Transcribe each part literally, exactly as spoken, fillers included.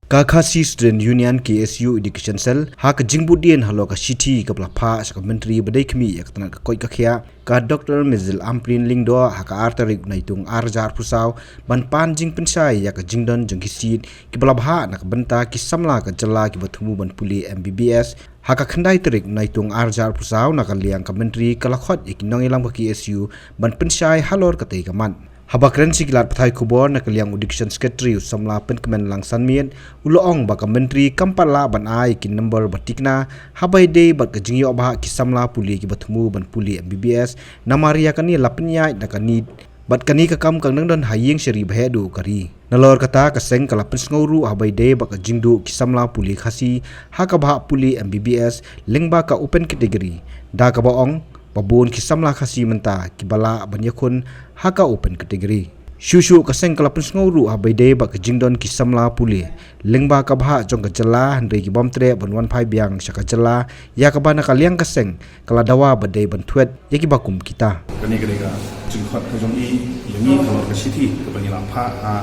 Ka Khasi Student Union, K S U Education Cell, ha ka jingbuddien halor ka shithi kaba la phah sha ka Myntri ba dei khmih ïa ka tnat ka koit ka khiah, ka Doctor Mizil Ampareen Lyngdoh, ha ka ar tarik Naitung ar hajar arphew saw, ban pan jingpynshai ïa ka jingdon jong ki seat kiba la bhah na ka bynta ki samla ka jylla kiba thmu ban pule M B B S, ha ka khyndai tarik Naitung ar hajar arphew saw, na ka liang ka Myntri ka la khot ïa ki nongïalam ka K S U ban pynshai halor katei ka mat. Haba kren sha ki lad pathai khubor, na ka liang u Education Secretary u samla Pynkmenlang Sanmiet, u la ong ba ka Myntri kam pat lah ban ai ki number ba tikna haba ïadei bad ka jingïoh bhah ki samla pule kiba thmu ban pule M B B S, namar ïa kane la pynïaid na ka NEET, bad kane ka kam ka dang don ha ïing shari ba heh duh ka ri. Nalor kata, ka seng ka la pynsngew ruh haba ïadei bad ka jingduh ki samla pule Khasi ha kaba hap pule M B B S lyngba ka open category, da kaba ong ba bun ki samla Khasi mynta kiba lah ban ïakhun ha ka open category. Shuh shuh, ka seng ka la pynsngew ruh haba ïadei bad ka jingdon ki samla pule lyngba ka bhah jong ka jylla, hynrei ki bym treh ban wan phai biang sha ka jylla, ïa kaba na ka liang ka seng ka la dawa ba dei ban thwet ïa kiba kum kita. Kane ka dei ka jingkhot ka jong i ïa ngi halor ka shithi kaba ngi la phah ha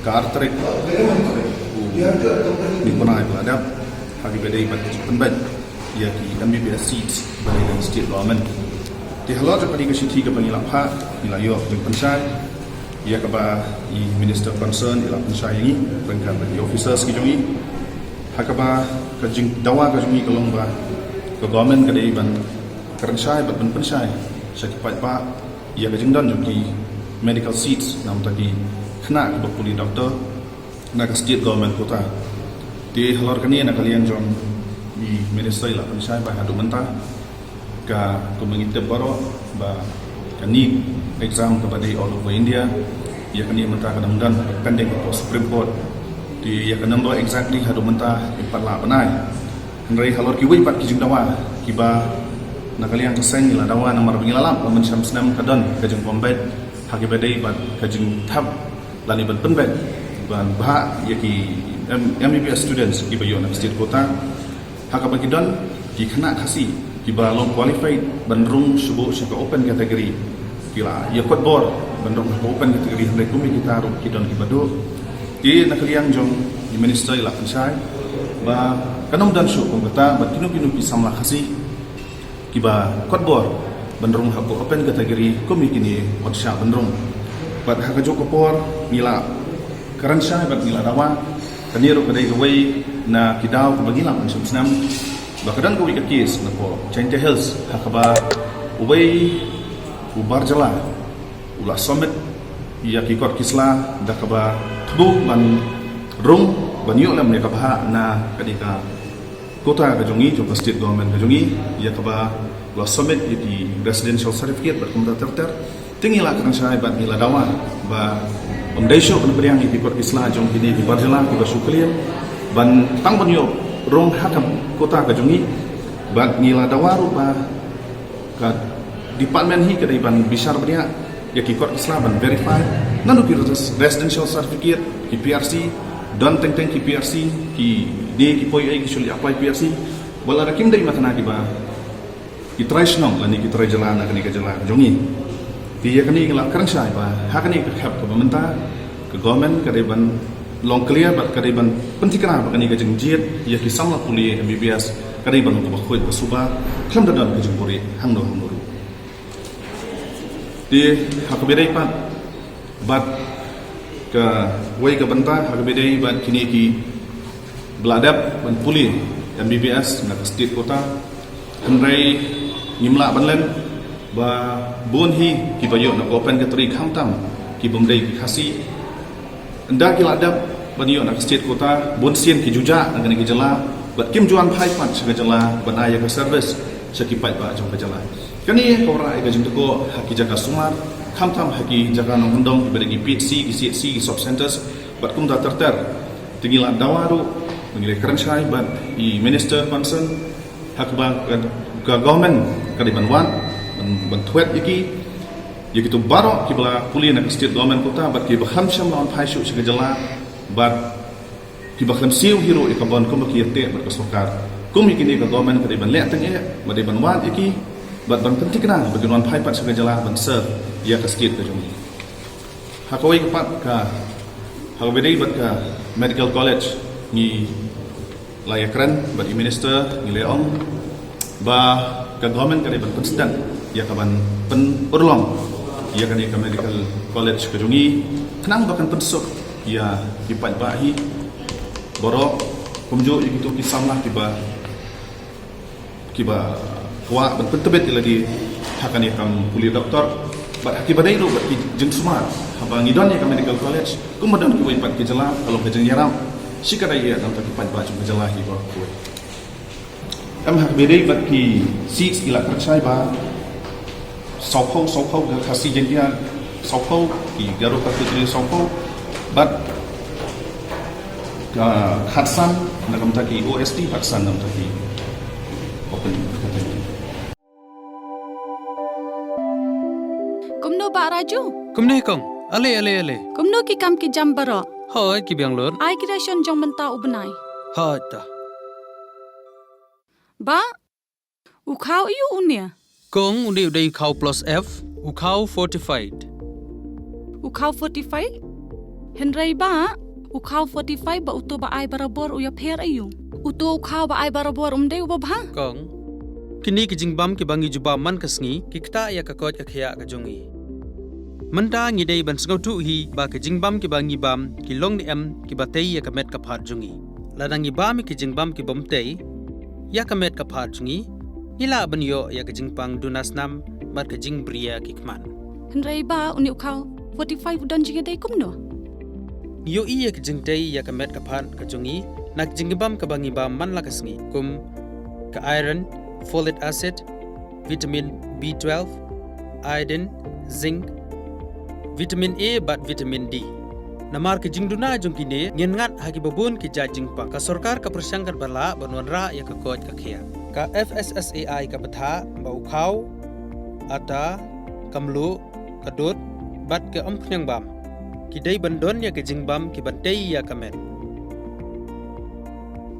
ka ar tarik u Naitung ba la dep, ha kaba dei bad ka jingpynbeit ïa ki M B B S seats ba dei na state government. Te halor jong kane ka shithi kaba ngi la phah, ngi la ïoh jingpynshai ïa kaba i minister concern i la pynshai ïa ngi ryngkat bad ki officers ki jong ngi. Ha kaba ka jingdawa ka jong ngi ka long ba ka government ka dei ban kren shai bad ban pynshai sha ki paidbah ïa ka jingdon jong ki medical seats, namar ki khynnah kiba pule doctor na ka state government quota. Te halor kane, na ka liang jong i minister i la pynshai ba haduh mynta, ka, kumba ngi tip baroh ba ka NEET exam kaba dei all over India, ïa kane mynta ka dang don pending bad ka Supreme Court. Te ïa ka number exactly haduh mynta ngim pat lah ban ai. Hynrei halor kiwei pat ki jingdawa kiba na ka liang ka seng ngi la dawa, namar ba ngi la lap ba mynshem snem ka don ka jingbym beit ha kaba dei bad ka jingthep lane ban pynbeit ban bhah ïa ki M-, M B B S students kiba ïoh na ka state quota, ha kaba ki don ki khynnah Khasi kiba long qualified ban rung shuh sha ka open category, ki la ïa kot bor ban rung ha ka open category, hynrei kum ïa kita ruh ki don kiba duh. Te na ka liang jong i minister i la pynshai ba kan ym don shuh kum kata, bad kino kino ki samla Khasi kiba kot bor ban rung ha ka open category kum ïa kine wat shah ban rung. Bad ha kajuh ka por ngi la kren shai bad ngi la dawa, kane ruh ka dei kawei na ki daw kaba ngi la mynshem snem, ba ka don kawei ka case na poh Jaintia Hills ha kaba uwei u bar jylla u la submit ïa ki kot ki sla da kaba thmu ban rung ban ïoh lem ïa ka bhah na ka dei ka quota ka jong ngi, jong ka state government ka jong ngi, ïa kaba la submit ïa ki residential certificate bad kumta ter ter. Te ngi la kren shai bad ngi la dawa ba ym dei shuh ban pdiang ïa ki kot ki sla jong kine ki bar jylla kiba shu claim ban tang ban ïoh rung ha ka quota ka jong ngi. Bad ngi la dawa ruh ba ka department hi ka dei ban bishar bniah ïa ki kot ki sla ban verify naduh ki res-, residential certificate, ki P R C, don teng teng ki P R C, ki dei ki poi ei ki shu leit apply P R C, wat la da kim dei ma kane kiba ki trai shnong lane ki trai jylla na kane ka jylla ka jong ngi. Te ïa kane ngi la kren shai ba ha kane ka khep kaba mynta ka government ka dei ban long clear bad ka dei ban pynthikna ba kane ka jingjied ïa ki samla pule M B B S ka dei ban long kaba khuid ba suba, khlem da don ka jingbuhrieh hangno hangno ruh. Te ha kaba dei pat bad kawei ka bynta, ha kaba dei bad kine kiba la dep ban pule M B B S na ka state quota, hynrei ngim lah ban len ba bun hi kiba ïoh na ka open category, khamtam kibym dei ki Khasi. Ynda ki la dep ban ïoh na ka state quota, bun sien ki ju jah na kane ka jylla bad kim ju wan phai pat sha ka jylla ban ai ïa ka service sha ki paidbah jong ka jylla. Kane ka wanrah ïa ka jingtyrkhong ha ki jaka sumar, khamtam ha ki jaka nongkyndong kiba dei ki P H C, ki C H C, ki sub centers bad kumta ter ter. Te ngi la dawa ruh, ngi la kren shai bad i minister concern ha kaba ka, ka government ka dei ban wad ban, ban thwet ïa ki, ïa kito baroh kiba la pule na ka state government quota bad kiba khlem shym la wan phai shuh sha ka jylla bad kiba khlem siew hi ruh ïa ka bond kumba ki ïateh bad ka sorkar. Kum ïa kine ka government ka dei ban leh teng eh, ba dei ban wad ïa ki bad ban pynthikna ba kin wan phai pat sha ka jylla ban serve ïa ka state ka jong ngi. Ha kawei ka pat ka, ha kaba dei bad ka medical college, Ngi la ïakren bad i minister, ngi la ong ba ka government ka dei ban pynsdang ïa ka ban pynurlong ïa kane ka medical college ka jong ngi, khnang ba kan pynsuk ïa ki paidbah hi baroh, kumjuh ïa kito ki samla kiba kiba kwah ban pyntbit ïa lade ha kane ka kam pule doktor, bad ha kiba dei ruh bad ki jingsumar haba ngi don ïa ka medical college, kumba don kiwei pat ki jylla, ka long ka jingïarap shikatdei ïa nangta ki paidbah jong ka jylla hi baroh kawei. Em, ha kaba dei bad ki seats ngi la kyrshai ba sawphew, sawphew ka Khasi Jaiñtia, sawphew ki Garo Kathiawtrei, sawphew bad ka khatsan na ka bynta ki O S T, khatsan na ka bynta ki open category. Kumno Bah Raju? Kumne kong, ale, ale, ale. Kumno ki kam ki jam baroh? Hoi, ki biang lut. Ai ki ration jong mynta u bnai. Hoi ta. Bah, u khaw aiu une? Kong, une u dei u khaw plus F, u khaw fortified. U khaw fortified? Hynrei Bah, u khaw fortified bad uto ba ai barabor u ïapher aiu? Uto u khaw ba ai barabor um dei uba bha? Kong, kine ki jingbam kiba ngi ju bam man ka sngi ki ktah ïa ka koit ka khiah ka jong ngi. Mynta ngi dei ban sngewthuh hi ba ki jingbam kiba ngi bam ki long ne em kiba tei ïa ka met ka phad jong ngi. Lada ngi bam ïa ki jingbam kibym tei ïa ka met ka phad jong ngi, ngi lah ban ïoh ïa ka jingpang duna snam bad ka jingbriew ki khmat. Hynrei Bah, une u khaw fortified u don jingïadei kumno? Ngi ïohi ïa ka jingtei ïa ka met ka phad ka jong ngi na ka jingbam kaba ngi bam man la ka sngi, kum ka iron, folic acid, vitamin B twelve, iodine, zinc, vitamin A bad vitamin D. Namar ka jingduna jong kine, ngin ngat ha kiba bun ki jait jingpang. Ka sorkar ka pyrshang katba lah ban wanrah ïa ka koit ka khiah. Ka F S S A I ka bthah ba u khaw, atta, ka mluh, ka dud bad ka umphniang bam ki dei ban don ïa ki jingbam kiban tei ïa ka met.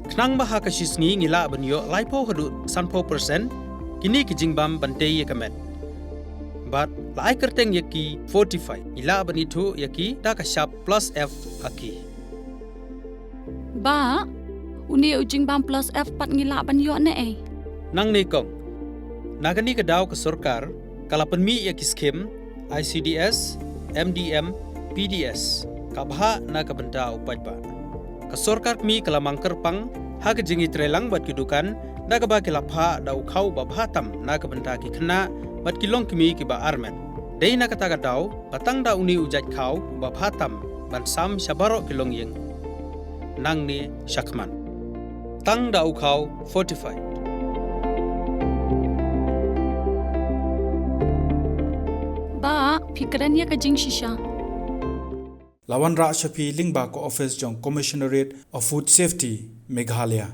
Khnang ba ha ka shi sngi ngi lah ban ïoh laiphew haduh sanphew percent kine ki jingbam ban tei ïa ka met. Bad la ai kyrteng ïa ki fortified, ngi lah ban ithuh ïa ki da ka shap plus F ha ki. Bah, une u jingbam plus F pat ngi lah ban ïoh ne ei? Nangne kong, na kane ka daw ka sorkar ka la pynmih ïa ki skim I C D S, M D M, P D S, ka bhah na ka bynta u paidbah. Ka sorkar kmie ka la mang kyrpang ha ka jingïatreilang bad ki dukan da kaba ki la phah da u khaw uba bha tam na ka bynta ki khynnah bad ki longkmie kiba armet. Dei na kata ka daw ba tang da une u jait khaw uba bha tam ban sam sha baroh ki longïing nangne shakhmat. Tang da u khaw fortified. Bah, phi kren ïa ka jingshisha. La wanrah sha phi lyngba ka office jong Commissionerate of Food Safety, Meghalaya.